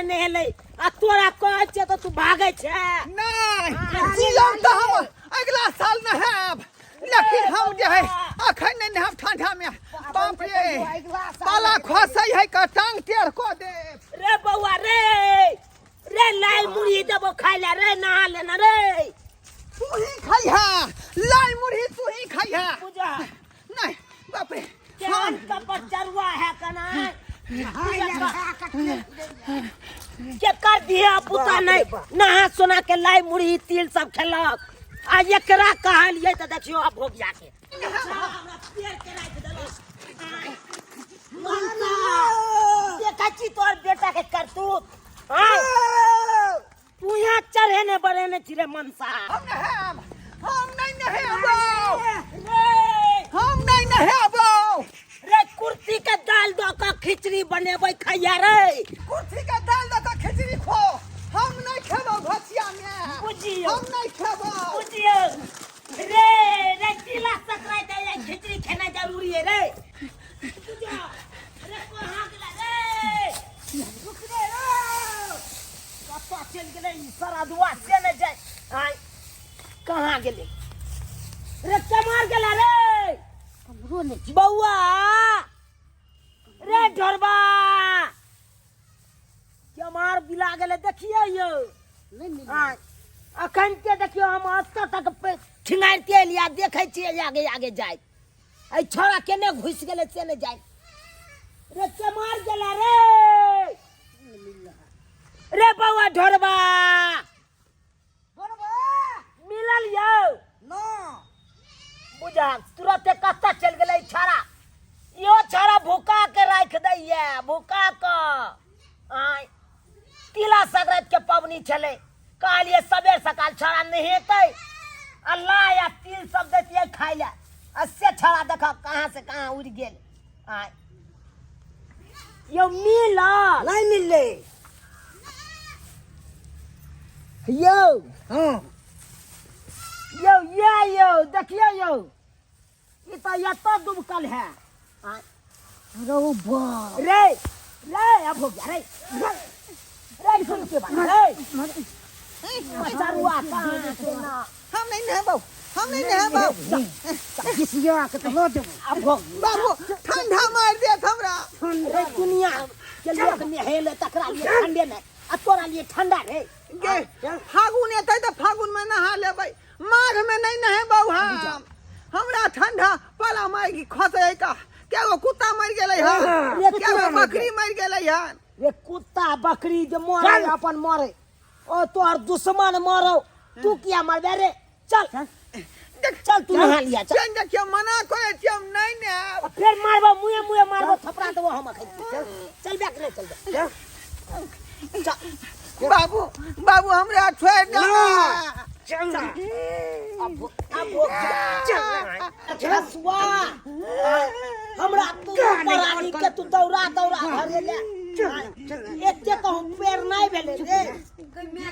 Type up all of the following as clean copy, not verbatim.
ने नहेलै आ तोरा कहै छियै तऽ तू भागै छै। नहीं, जियौ तऽ हम अगिला साल नहायब, लेकिन हम जे है अखन नहि नहायब ठंडा में। बाप रे, पाला खसै है का टांग टेढ़ कऽ देब। रे बौआ रे, रे लाई मुरही देबो खाइ ले रे, नहा लेना रे। तू ही खइहा लाई मुरही, तू ही खइहा। बुझा नहीं, बाप रे। केहन कपर चरुआ है कना के कर दिया पुता नहीं नहा सोना के लाई मुरही तिल सब खेलक आ एकरा कहलियै तऽ देखियौ आब भोगिया के हमरा पेड़ के राखि देलक। देखै छी तोहर बेटा के करतूत। आँय, तू यहाँ चढ़ेने बढ़ेने छी रे मनसा। हम नहायब, हम नहीं नहायब, रे हम नहीं नहायब। रे कुर्ती के दाल दऽ कऽ खिचड़ी बनेबै खैया रे। कुर्ती के दाल दऽ कऽ खिचड़ी खो, हम नहीं खेबौ भसिया में। बुझियौ। हम नहीं खेबौ। बुझियौ रे, रे तिला संक्रांति है, खिचड़ी खेनाइ जरूरी है रे। बुझियौ रे, कहाँ गेलै रे? रुक रे, रे कतऽ चलि गेलै ई सरदुआ से नहि जाय। आँय, कहाँ गेलै रे? केम्हर गेलै रे बौआ? रे ढोरबा, केम्हर बिला गेलै? देखियौ यौ, आँय, अखन के देखियौ हम एतऽ तक ठिंगारिते एलियै, देखै छियै आगे आगे जाइत एहि छौड़ा केने घुसि गेलै से नहि जाय। रे केम्हर गेलै रे? रे बौआ ढोरबा, मिलल यौ? बुझा तुरते कतऽ चलि गेलै ई छौड़ा। इहो छौड़ा भूका के राखि दैये भूका कऽ। आँय, तिला संक्रांति के पबनी छलै, कहलियै सबेर सकाल छौड़ा नहेतै आ लाइ आ तिल सब दैतियै खाइ लए, आ से छौड़ा देखऽ कहाँ से कहाँ उड़ि गेल। आँय यौ, मिलल? नहीं मिलले यौ। हाँ। यौ, ये यौ देखियौ यौ, ई तऽ एतऽ डुबकल है। आँय। रो बाप रे, रे अब हो गया रे, रे रे सुन के बात रे मचरुआ कहाँ से ना। हम नहीं नहाबौ, हम नहीं नहाबौ। घिसिया के तऽ लऽ जेबौ। अब हो बाबू, ठंडा मारि देत हमरा। रे, दुनिया के लोग नहेले तकरा लिए ठंडे नहीं आ तोरा लिए ठंडा रे। गे, फागुन एतै तऽ फागुन में नहा लेबै, माघ में नहीं नहेबौ हम। हमरा ठंडा पाला मारि खसै का। केगो कुत्ता मरि गेलै हन, रे, केगो बकरी मरि गेलै हन। रे कुत्ता बकरी जे मरे अपन मरे, ओ तोहर दुश्मन मरो, तू किया मरबे रे? चल चल, तू नहा लिया, चल। चल, देखियौ मना करै छियै, हम नहीं नहायब। आ फेर मारबो, मुँहे मुँहे मारबो, थपड़ा देबो हम अखन। चल चल बैक रे, चल बैक। चल। बाबू, बाबू, हमरा छोड़ि दे। चल। अब हो चल हसुआ, हमरा तू परानी के तू दौड़ा दौड़ा घरे ले एते कहूँ पेड़ नहीं भेलै रे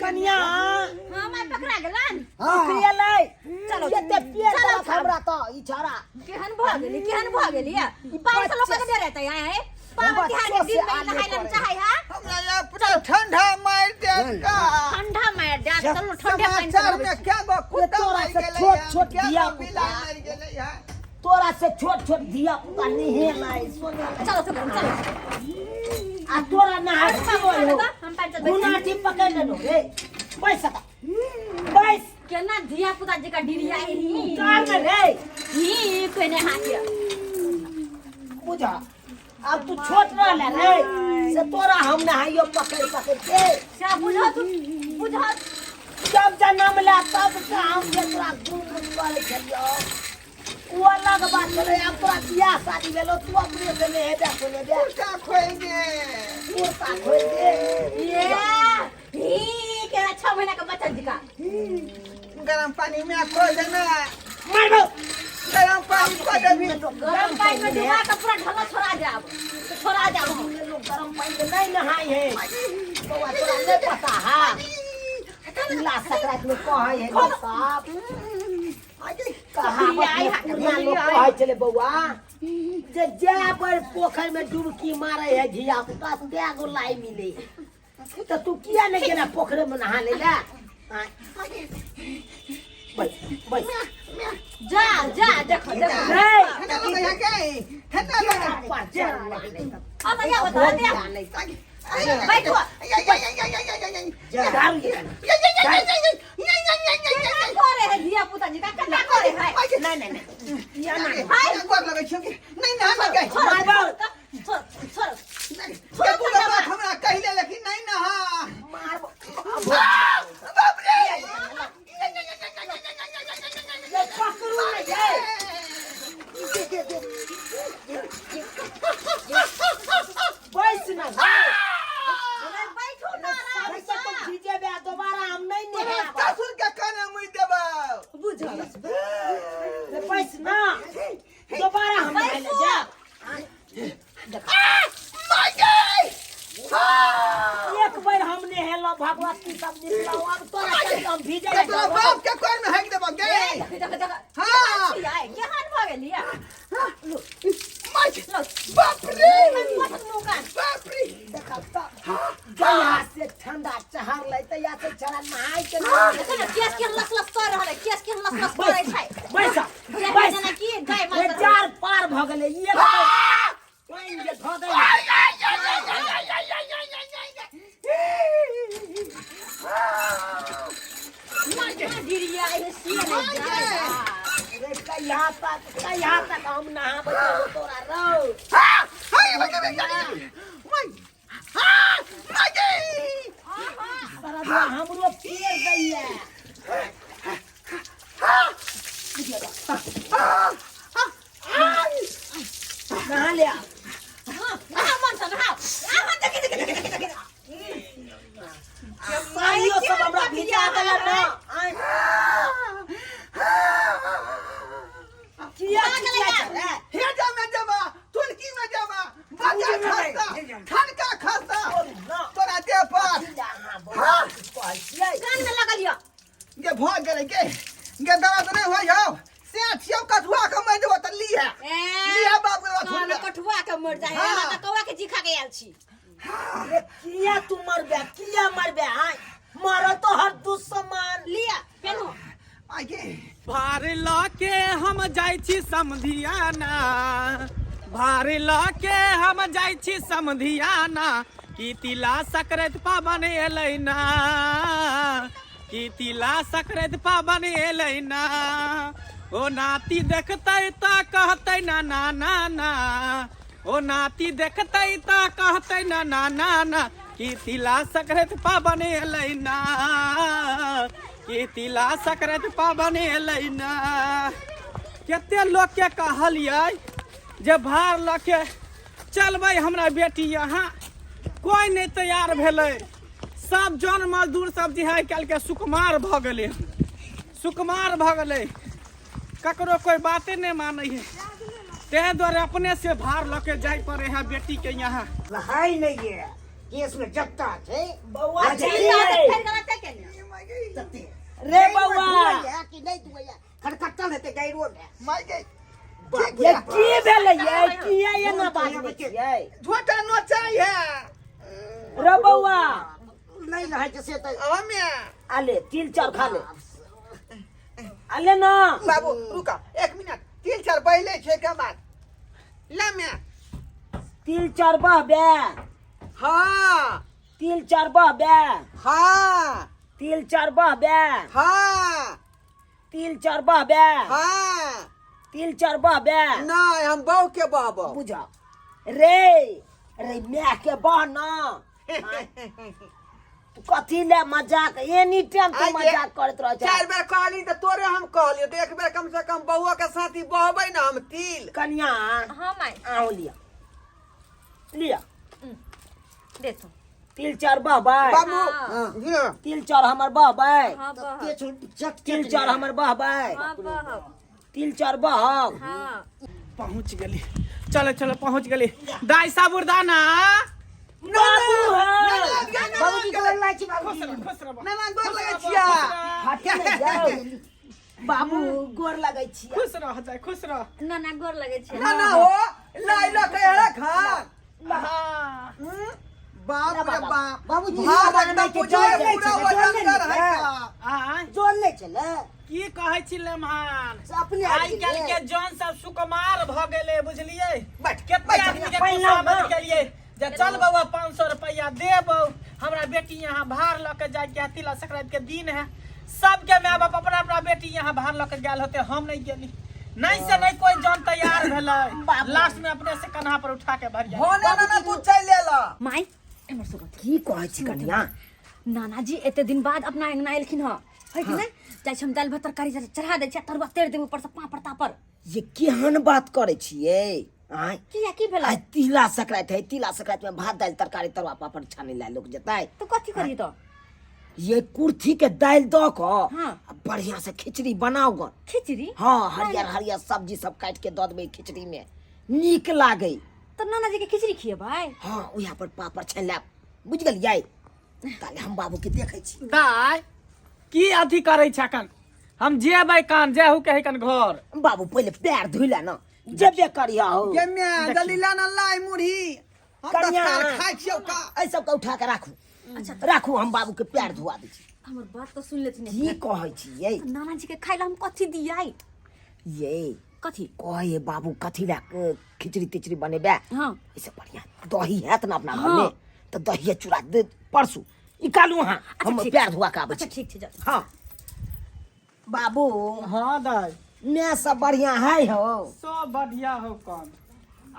कनिया। हाँ मैं पकड़ा गेलन। पकड़िएलै। चलो, एते पेड़ चलो, देलक हमरा तऽ ई छौड़ा। केहन भऽ गेली, केहन भऽ गेली? ई 500 लोग के दे रहते आए पावन तिहार के दिन में नहाय ला चाहे है। हमरा अपना ठंडा मारि देत का। ठंडा मार देत, चलो ठंडे पानी से समाचार में नहाबै छी। क्या गो कुत्ता तोरा मरि से गेलै छोट हन, छोट क्या गो धिया पुता। बिलाइ मरि गेलै हन। तोरा से छोट छोट धिया पुता नहेलै सोनेलै। चलो चलो चलो। आ तोरा नहाय हम पाँच चल। गुनाठी पकड़ लेलो रे, बैस सका बैस। केना धिया पुता जका डिरिया ही कान में रे ही कोने हाथ बुझा, अब तू छोट रहले रे से तोरा हम नहाइयो पकड़ पकड़ के। से बुझा, तू बुझा। जब जन्म ले तब से हम जे तोरा गुम करै छलियौ ओ अलग बात छलै। आब तोरा बियाह शादी भेलो, तू अपने से नहेबे सुनेबे। कुर्ता खोलि दे, कुर्ता खोलि दे। ये ही के 6 महीना के बच्चा जका। गरम पानी में खोल दे ना। मारबो। गरम पानी कऽ देबही। गरम पानी में डुबा के पूरा ढला छोड़ा जाब, तो छोड़ा जाब। लोग गरम पानी में नहीं नहाय है बौआ, तोरा नहीं पता है? तिला संक्रांति में कहै है लोग सब कहावत में, पुरना लोग कहै छलै बौआ जे जा बड़ पोखरि में डुबकी मारे है धिया पुता ते गो लाई मिले है। तऽ तू किया नहि गेला पोखरे में नहा ले ला आँय। बैस बैस जा जा देखो देखो रे ठंडा लगे है के ठंडा लगे पर चढ़ नहीं तऽ अब या बता दे नहीं बैठो दारू ये केना करे है धिया पुता जी का केना करे है नहीं नहीं नहीं किया ना छोड़ो छोड़ो छोड़ो हमरा कहिले लेकिन नहीं नहा मारबो बाप रे ये पकड़ू नहीं ये बैस ना बैठो ना सबसे तुम भीजेबे आ दोबारा हम नहीं नहाएब ससुर के काना मुई देबो बुझल रे बैस ना दोबारा हम नहाय ले जा माय गए एक बेर हम नहेलो भगवती सब निकलो अब तोरा चलते हम भीजे ले तोरा बाप के कोर में हेक देबो गे देखो देखो हाँ। आए केहन भऽ गेल या माय बाप रे मुँह कान बाप रे देखब तऽ जहिया से ठंडा चहर लै तहिया से छड़ा नहाय के नहीं। देखो ने केस के लस लस कर रहल है केस के लस लस करै छै बैस देख बैस जेना कि गाय रे माल जार पार भऽ गेलै एक बेर पानि जे धऽ दै गिरिया है से नहीं जाए रे कहिया तक हम नहाबै छौ तोरा रौ सरदुआ हमरो पेड़ दैया नहा ले आब। हां नहा मन से नहा आहा देखि देखि देखि देखि साड़ियो सब हमरा भिजा देला ना आँय। किया चिचिया छलै? ना, तोरा देह पर किया अहाँ बौआ किछु कहै छियै? कान में लगल यो गे भऽ गेलै गे गे दर्द नहि होइ हौ से छियौ कठुआ के मारि देबो तऽ लिहे ए लिहे बाप रे कान बाप कठुआ के मर जाए हाँ। हमरा त कौआ के जी खा के आयल छी रे किया तू मरबे किया मरबे आय मर तो हर दुश्मन लिया पेनो आइ गे भार लऽ के हम जाइ छी समधियाना भार लऽ के हम जाइ छी समधियाना की तिला सकरैत पाबन एलै ना की तिला सकरैत पाबन एलै ना ओ नाती देखतै तऽ कहतै ना ना ना ना ओ नाती देखतै तऽ कहतै ना ना ना ना की तिला सकरैत पाबन एलै ना की तिला सकरैत पाबन एलै ना कते लोकके कहलियै जे भार लऽ के चलबै हमरा बेटी यहाँ कोइ नहि तैयार भेलै सब जन मजदूर सब जे है आइ काल्हिके सुकुमार भऽ गेलै हन सुकुमार भऽ गेलै ककरो कोइ बाते नहि मानै है ताहि दुआरे अपने से भार लऽ के जाय पड़े है बेटी के यहाँ नहाय नहीं है केस में जत्ता छै बौआ अच्छा, छी फेर गलत केने तते रे बौआ दुआइया कि नहीं दुआइया खटखटल हेतै गैरो में माय गे ये की भेलै ये किया एना बाजबै छियै झोटा नोचाइ है रे बौआ नहीं नहाय छै से तऽ हमे आले तिल चाउर खा ले आले ना बाबू रुका एक मिनट तीन चार पहिले छै के बाद ला मैं तिल चाउर बहबे हाँ तिल चाउर बहबे हाँ तिल चाउर बहबे हाँ तिल चाउर बहबे हाँ तिल चाउर बहबे नहीं हम बहू के बहबो बुझ रे रे my के बह ना तू कथी ले मजाक एनी टाइम तू आइ जे- मजाक करैत रह चार बेर कहली तऽ तोरे हम कहलियो तऽ एक बेर कम से कम बउआ के साथी बहबै ने हम तिल कनिया हाँ माय आहो लिया लिया दे तू तिल चाउर बहबै बाबू हाँ। हाँ, तिल चाउर हमर बहबै हाँ बह तिल चाउर हमर बहबै हाँ बह तिल चाउर बहब हाँ पहुँच गेली चलो चलो पहुँच गेली दाई साबुरदाना बाबू है बाबूजी गोर लागै छी बाबूजी खुश रह खुश रह नाना गोर लगै छिया हटे ने जाओ बाबू गोर लगै छियै खुश रह जाय खुश रह ना ना गोर लगै छै नाना हो लाई ल के रख हाँ। बाप रे बाप। बाबूजी, भार बाबा एकदम के बुझाइ जोर नहि पूरा छलै, जोर वजन नहि कर है छलै। का। आँय जोर नहि छलै। की कहै छी लेमहान, से अपने आबि आइ काल्हि गेलै। के जन सब सुकुमार भऽ गेलै, बुझलियै? बैठ, कते बैठ, आदमी के पहिला खुशामद ना। केलियै जे चल बौआ 500 रुपया देबौ, हमरा बेटी यहाँ भार लऽ के जाय के है, तिला संक्रांति के दिन है, सबके माय बाप अपना अपना बेटी यहाँ भार लऽ के गेल होते, हम नहीं गेली। नहीं से नहीं कोई जन तैयार भेलै, लास्ट में अपने से कन्हा पर उठा के भरिया। होने ना ना तू चलि एला। माय एमहर सुनू। की कहै छी कनिया? नानाजी एते दिन बाद अपना अंगना एलखिन हँ, है कि नहि? जाइ छी हम दालि भात तरकारी चढ़ा दै छी आ तरुआ तरि देबै ऊपरसँ पापड़ तापड़। ये केहन बात करै छियै आँय? किया, की भेलै? आइ तिला संक्रांति है, तिला संक्रांति में भात दालि तरकारी तरुआ पापड़ छानै लए लोक जेतै। तऽ कथी करियै तऽ? ये कुर्थी के दालि दऽ कऽ हाँ। आ बढ़िया से खिचड़ी बनाउ गन। खिचड़ी? हाँ, हरियर हरियर सब्जी सब काटि के दऽ देबै खिचड़ी में, नीक लागै। तऽ नानाजी के खिचड़ी खिएबै? हाँ, उएह पर पापड़ छानि लेब, बुझि गेलियै? ताले हम बाबू के देखै छी। दाय की अथी करै छै अखन? हम जेबै कान जेहू के कन घर। बाबू पहिले पैर धोइ ले ना, जेबे करिया हो। गे माय, जल्दी ला ना लाई मुरही, हम कनिया। दस्तार खाइ छियौ का। एहि सबके उठा के राखू। अच्छा। राखू, हम बाबू के पैर धोआ दै छी। हमर बात तऽ सुनि लेथिन। की कहै छियै? नानाजी के खाइ लए हम कथी दियै? ये कथी कहे बाबू, कथी लए खिचड़ी तिचड़ी बनेबै? हाँ। एहिसँ बढ़िया दही हैत ने अपना हाँ। घरमे, तऽ दहिए चूड़ा दे परसू निकालू अहाँ। अच्छा, हम ठीक पैर छै। धोआ के आबै अच्छा छी। ठीक छै, जाउ। हाँ बाबू। हाँ दाय। मैं सब बढ़िया है हो? सब बढ़िया हो कन।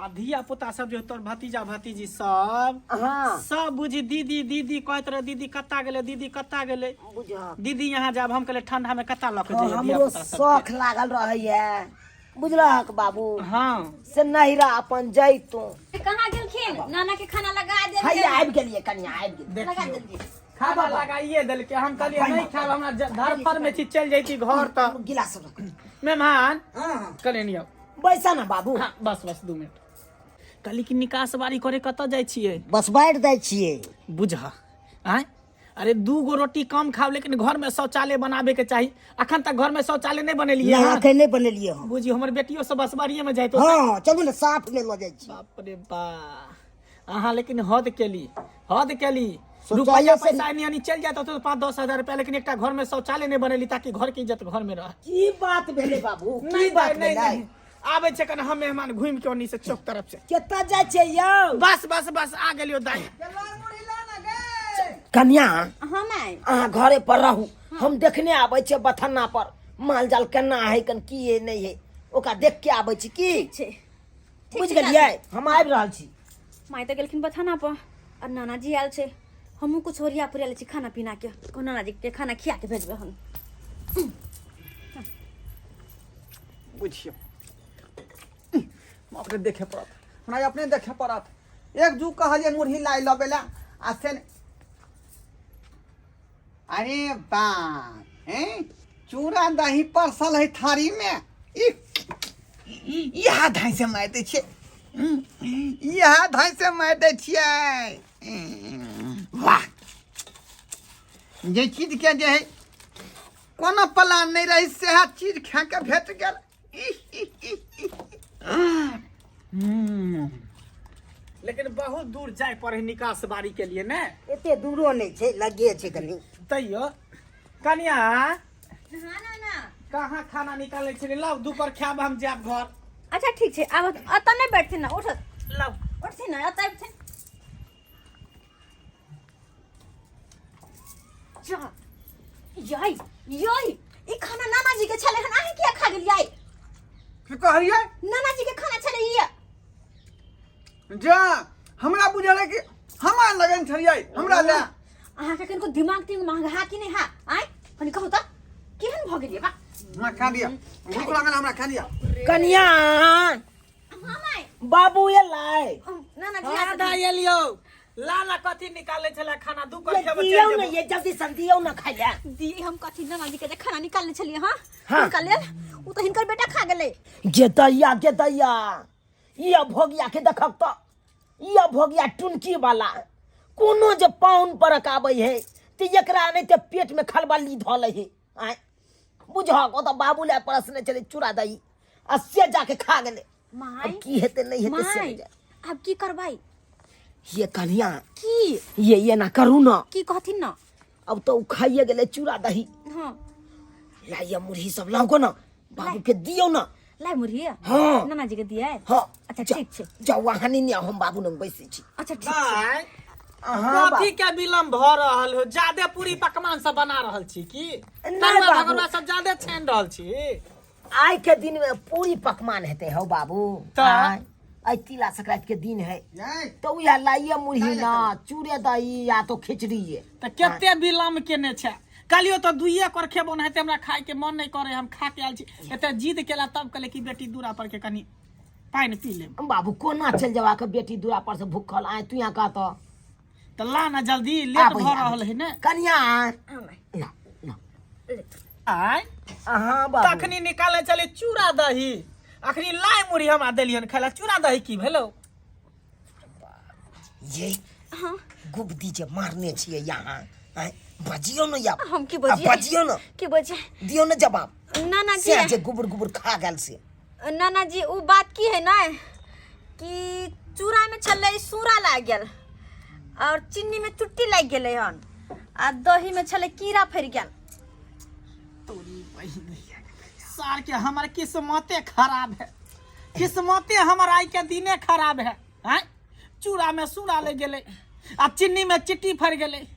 आ धिया पुता सब जे तोर भतीजा भतीजी सब? हाँ। सब बुझी दीदी दीदी कहैत रहे, दीदी कत्ता गेलै, दीदी कत्ता गेलै। बुझ दीदी यहाँ जाब, हम कहले ठंडा में कत्ता लऽ के जइयै धिया हमरो पुता सब। शौख लागल रहैया, बुझलहक बाबू? हाँ। से नहिरा अपन जैतू। कहाँ गेलखिन? नाना के खाना लगा देल। हैया आबि गेलियै कनिया, आबि गेलियै। लगा देलियै। खाना लगाइए देलकै, हम कहलियै नहीं खायब, हमरा धरफड़ में छी, चलि जैती घर तऽ। गिलास सब रखू। मेहमान हाँ। कहलियै नहीं आउ। बैसा ना बाबू। हाँ, बस बस 2 मिनट। कहली कि निकास बारी करे कतऽ जाइ छियै? बस बाँटि दै छियै। बुझ आँय, अरे 2 गो रोटी कम खाओ, लेकिन घर में शौचालय बनाबे के चाही। अखन तक घर में शौचालय नहीं बनेलियै नहि हन। अखन नहि बनेलियै हम। बुझियौ हमर बेटियो सब बसबारिये में जाइत। हँ चलू ने, साफ मे लऽ जाइ छी। बाप रे बा, अहाँ लेकिन हद केली, हद केली। शौचालय रुपया से- पैसा एनी एनी चलि जाइत तो 5-10 हजार रुपया, लेकिन एकटा घर में शौचालय नहीं बनेली ताकि घर के इज्जत घर में रहे। की बात भेलै बाबू, की नहीं बात नहीं भेलै? नहीं, आबै छै कन हम मेहमान घुमि के ओनी से चौक तरफ से। कतऽ जाइ छै यौ? बस बस बस, आ गेलियो दाई। गे लाई मुरही ला ना गे। कन्या। हाँ माय। अहाँ घरे पर रहू, हम देखने आबै छियै बथन्ना पर माल जाल केना है कन की है नहीं है, ओकरा देख के आबै छी की। ठीक छै, ठीक बुझि छै, गेलियै? हम आबि रहल छी। माय तऽ गेलखिन बथाना पर आ नानाजी आयल छै, हमहूँ कुछ ओरिया पुरिया लै छी खाना पीना के, कहू नानाजी के खाना खिया के भेजबै हम। बुझियौ अपने देखे पड़त, हमरा अपने देखे पड़त। एक जू कहलियै मुरही लाई लबै लए आ से नहि। अरे बाप हैं, चूड़ा दही परसल है थारी में। इएह धाइ से मारि दै छियै, इएह धाइ से मारि दै छियै। वाह, जे चीजके जे है कोनो प्लान नहि रहै सएह चीज खाके भेट गेल। लेकिन बहुत दूर जाय पड़े निकास बारी के लिए ने। एते दूरो नहि छै, लगे छै कनि। तैयो कनिया। हाँ नाना। कहाँ खाना निकालै छलै? लाउ दुपर खायब, हम जायब घर। अच्छा ठीक छै, आब एतऽ नहि बैठथिन ने, उठ। लाउ। उठथिन ने, एतऽ अबिथिन। जा याई याई, ई खाना नानाजी के छलै हन, अहाँ किया खा गेलियै? की कहलियै? नानाजी के खाना छलै ई। जा, हमरा बुझल है कि हमरा लगन छलियै हमरा ले। अहाँके कनिको दिमाग तिमाग महग हा कि नहि हा? आँय कनि कहू तऽ, केहन भऽ गेलियै बा? हमरा खा लिअ, भूख लागल, हमरा खा लिअ। कनिया। हाँ माय। बाबू एलै? नानाजी हाँ आयल। दाइ एलियौ। लाला कथी निकालै छलै खाना? दू कर ये खेबै दियौ चलि ने जेबौ। ये जल्दी से दियौ ने खाइ लए। दियै हम कथी? नानाजी के जे खाना निकालने छलियै हँ हाँ। हुनका लेल, ओ तऽ हिनकर बेटा खा गेलै। गे दैया, गे दैया, ई अभोगिया के देखक तऽ, ई अभोगिया टुनकी वाला कोनो जे पाहुन परक आबै है तऽ एकरा नहि तऽ पेट में खलबली धऽ लै है। आँय बुझहक, ओतऽ बाबू लए परसने छलै चूड़ा दही आ से जाके खा गेलै। माय अब की हेतै नहि हेतै से माय नहि जाने। आब की करबै? ये कन्या की ये ये ना करू ना। की कहथिन ना? अब तो उ खाइए गेलै चूड़ा दही। हाँ। लाइए मुरही सब लाओ ना, बाबू के दियो ना। लाइ मुरही? हाँ। नाना जी के दिए? हाँ। अच्छा, ठीक छै। जाउ अहाँ नहीं आउ, हम बाबू लग बैसै छी। अच्छा ठीक छै। दाइ, अहाँ कथी के विलम्ब भऽ रहल हो? जादे पूरी पकवान सब बना रहल छी की? नहि तरुआ बाबू। भगोड़ा सब जादे छानि रहल छी? आइ के दिन में पूरी पकवान हेतै हौ बाबू। तऽ? आइ तिला संक्रांति के दिन है, तो उएह लाइए मुरही ना, चूड़े दही या तो खिचड़ी। तऽ कते विलम्ब केने छै? कहलियो तऽ दुइये कर खेबो, नहि हमरा खाय के मन नहि करे, हम खा के आयल छी। एते जिद केला तब कहले कि बेटी दूरा पर के कनी पानि पी लेब। बाबू कोना चलि जेबाक बेटी दूरा पर से भूखल? आय तू यहाँ कहत तऽ ला ना जल्दी, लेट भऽ रहल है ने। कनिया ना ना। आय अहाँ बाबू तखनी निकाले चले चूड़ा दही, अखनी लाइ मुरही हमरा देलियन खाय ला, चूड़ा दही की भेलो? ये हाँ। गुबदी जे मारने छियै यहाँ, आँय, बजियौ ने या। हम की बजियै? आ, बजियौ ने। की बजियै? दियौ ने जवाब। नाना जी से जे गुबुर गुबुर खा गेल से। नाना जी उ बात की है ना कि चूड़ा में छलै सूरा लागि गेल और चीनी में चुट्टी लागि गेलै हन आ दही में छलै कीड़ा फड़ि गेल। तोरी बहिन सार के हमर किस्मते खराब है, किस्मते हमर आइ के दिने खराब है। आँय, चूड़ा में सूड़ा लग गेलै आ चीनी में चिट्टी फड़ि गेलै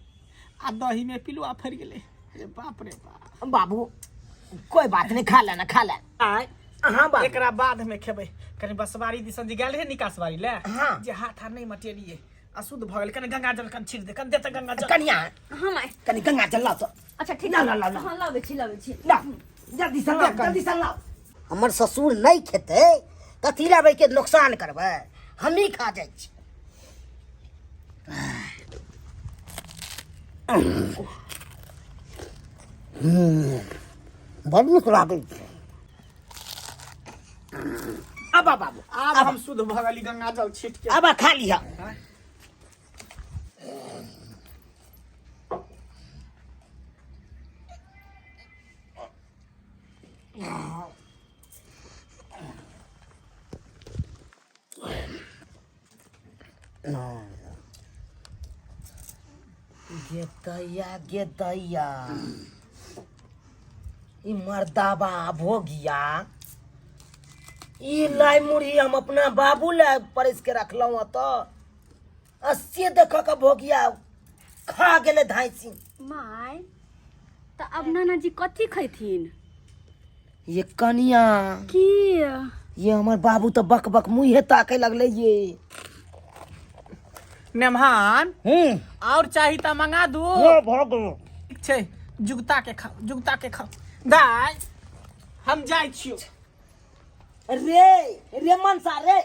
आ दही में पिलुआ फड़ि गेलै। अरे बाप रे बाप। बाबू कोई बात नहीं, खा लेना खा ले। आय हाँ बाबू। एकरा बाद में खेबै, कनी बसवारी दिसन जे गेल रहे निकासवारी ले। हाँ। जे हाथ हाथ नहीं मटेलिए, अशुद्ध भऽ गेल। कनी गंगा जल कन छीट दे, कन दे तऽ गंगा जल। कनिया। हाँ माय। कनी गंगा जल लाओ तो। अच्छा ठीक। ला, ला, ला, ला। हाँ लाबै छी लाबै छी। ला जल्दी से लाओ, जल्दी से लाओ। हमर ससुर नहि खेतै, कथी लाबै के नुकसान करबै? हमही खा जाइ छी। बड़ नीक लागै छै। अब बाबू आब हम शुद्ध भऽ गेली गंगा जल छीट के। अब खा लिह। गेतैया गेतैया ई मर्दाबा भोगिया, ई लाई मुरही हम अपना बाबू ले परसि के रखलहुँ हँ तऽ अस्सी देख के भोगिया खा गेलै धाँसि। माय तऽ अब नाना जी कथी खैथिन? ये कनिया की ये हमर बाबू तऽ बक बक मुँहे ताके लगलै ये। नेमहान हूँ। और चाही तऽ मंगा दू। भऽ गेल। ठीक छै, जुगता के खाओ, जुगता के खाओ। दाय हम जाइ छियौ। रे रे मनसा रे,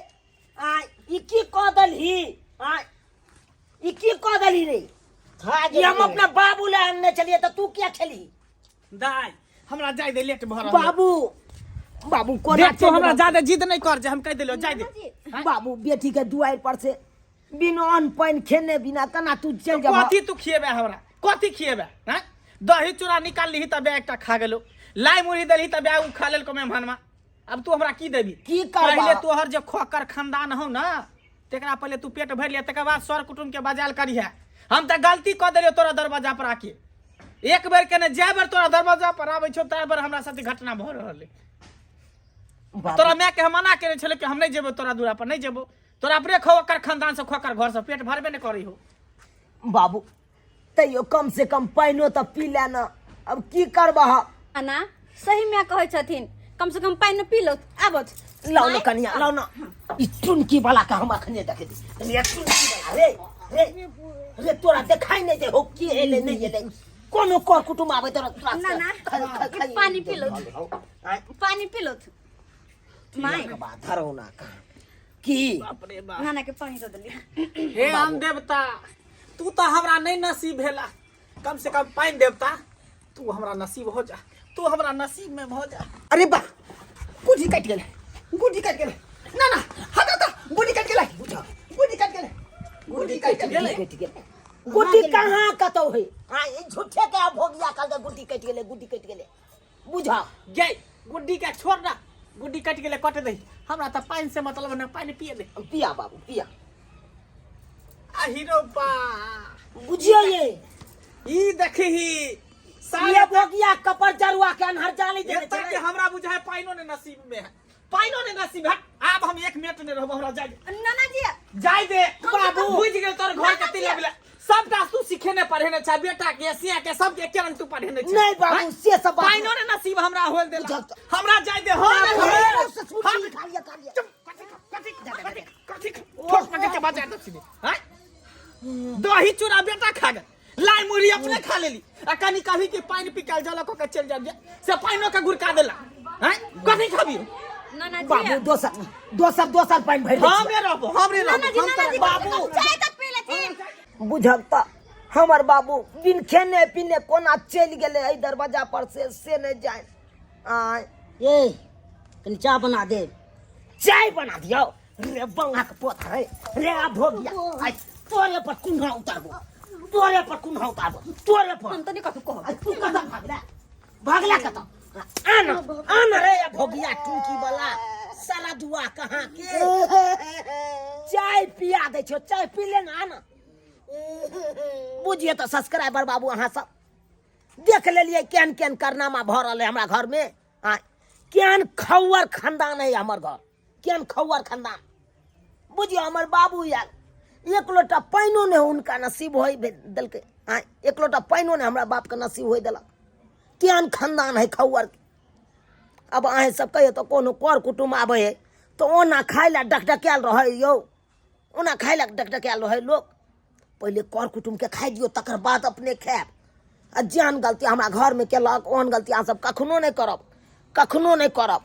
आ ई की कऽ देलही? आ ई की कऽ देलही रे? खा ई हम गेलियै। अपना बाबू लए आनने छलियै तऽ तू किया खेलही? दाय हमरा जाय दे, लेट भऽ रहल है। बाबू बाबू कोना देख तू हमरा ज्यादा जिद नहीं कर, जे हम कहि देलियौ जाय दे। बाबू बेटी के दुआरि पर से बिना अन्न पानि खेने बिना केना तू चलि जेबह? कथी तू खिएबे हमरा? कथी खिएबे? हैं, दही चूड़ा निकाल लीही तब एकटा खा गेलो, लाई मुरही देलही तब उ खा लेलको मेहमानमा। अब तू हमरा की देबी? की करबा? पहिले तोहर जे खोकर खानदान हौ ना तेकरा पहिले तू पेट भरि लिया, तकर बाद सर कुटुम्ब के बजायल करिहे। हम तऽ गलती कऽ देलियौ तोरा दरवाजा पर आके। एक बेर के ने जाय बेर तोरा दरवाजा पर आबै छौ ताहि बेर हमरा साथे घटना भऽ रहल है। बाबू, तोरा माय के हम मना केने छलै कि हम नहि जेबौ तोरा दूरा पर, नहि जेबौ। तोरा अपने खोकर खानदान से खोकर घर से पेट भरबे नहि करी हो। बाबू तैयो कम से कम पानिओ तऽ पी ले ना, अब की करबह? नाना सही में कहै छथिन, कम से कम पानि पी लो। आबत लाओ ना कनिया, लाओ ना। ई टुनकी वाला के हम अखने देखे दी रे। टुनकी वाला रे रे रे, तोरा देखाई नहीं दे हो की एले नहीं एले? कोनो कर कुटुम आबे तोरा तोरा ना, ना। खा- पानी पी लो। आँय, पानी पी लो my. बा धरो ना कहाँ की। बाप रे बाप। नाना के पानी दऽ देलियै। हे आम देवता, तू तो हमरा नहीं नसीब भेला, कम से कम पानि देवता तू हमरा नसीब हो जा, तू हमरा नसीब में हो जा। अरे बा, गुड्डी कटि गेलै, गुड्डी कटि गेलै। ना ना हटो तऽ, गुड्डी कटि गेलै, गुड्डी कटि गेलै, गुड्डी कटि गेलै। कटि गेलै गुड्डी कहाँ कतौ है? आ ई झूठे के आब भोगिया कहलकै गुड्डी कटि गेलै, गुड्डी कटि गेलै। बुझा गे गुड्डी के छोड़ ना, गुड्डी कटि गेलै कट दही, हमरा तऽ पानि से मतलब ने, पानि पिए दे। पिया बाबू पिया। आ हीरो बा बुझियो ये ई देखही ये साले भोगिया कपर जरुआ के अनहर जाली देने एता के छलै। हमरा बुझाय पाइनो ने नसीब में है पाइनो ने नसीब है आब हम एक मिनट ने रहब हमरा जाय दे। नाना जी जाय दे बाबू। बुझ गेल तोर घर के तिला बिला सबटा तू सिखेने पढ़ेने छ बेटा के सिया के सबके एके रंग तू पढ़ेने छ नहीं बाबू से सब बात पाइनो ने नसीब हमरा होल देला बुझल तऽ। हमरा जाय दे हो ने बाबू, से छुट्टी खा लिया, खा लिया। कथी कथी कथी कथी ठोक पकड़ के बाजार दे सीधे हैं दही चूड़ा बेटा खा गेल लाई मुरही अपने खा लेली आ कनी कभी के पानि पिकाल जल कऽ के चलि जाय से पानिओ के गुड़का देला हैं कथी खाबी नाना जी बाबू दोसर दोसर दोसर पानि भरि दै छियै। हमरे रहबो हमरे नाना जी रहबो हम नाना जी तोरा कम से बाबू कम चाय तक पी लेथिन बुझल तऽ हमर बाबू बिन खेने पीने कोना चलि गेलै एहि दरवाजा पर से से नहि जानि आँय ए कनि चाह बना दे चाय बना दियौ रे बंगा के पोत रे रे आ भोगिया आइ तोरे पर कुन्हा उतारबो तोरे पर कुन्हा उतारबो तोरे पर हम तो नहीं कथू कहब आ तू कतऽ भागला भागला कतऽ आन आन रे आ भोगिया टुनकी वाला साला दुआ कहाँ के चाय पिया दै छौ चाय पी ले ना आन बुझिए तऽ सब्सक्राइबर बाबू अहाँ सब देख लेलियै केहन केहन कारनामा भऽ रहल है हमरा घरमे आ केहन खौअर खानदान है हमर घर केहन खौअर खानदान बुझियौ हमर बाबू आयल एक लोटा पानिओ नहि हुनका नसीब होइ देलकै आँय एक लोटा पानिओ नहि हमरा बापके नसीब होइ देलक केहन खानदान है खौअर अब अहेँ सब कहियौ तऽ कोनो कर कुटुम्ब आबै है तऽ ओना खाय लए डकडकायल रहै यौ ओना खाय लए डकडकायल रहै लोक पहिले कर कुटुम्बके खाइ दियौ तकर बाद अपने खायब आ जेहन गलती हमरा घरमे केलक ओहन गलती अहाँ सब कखनो नहि करब कखनो नहि करब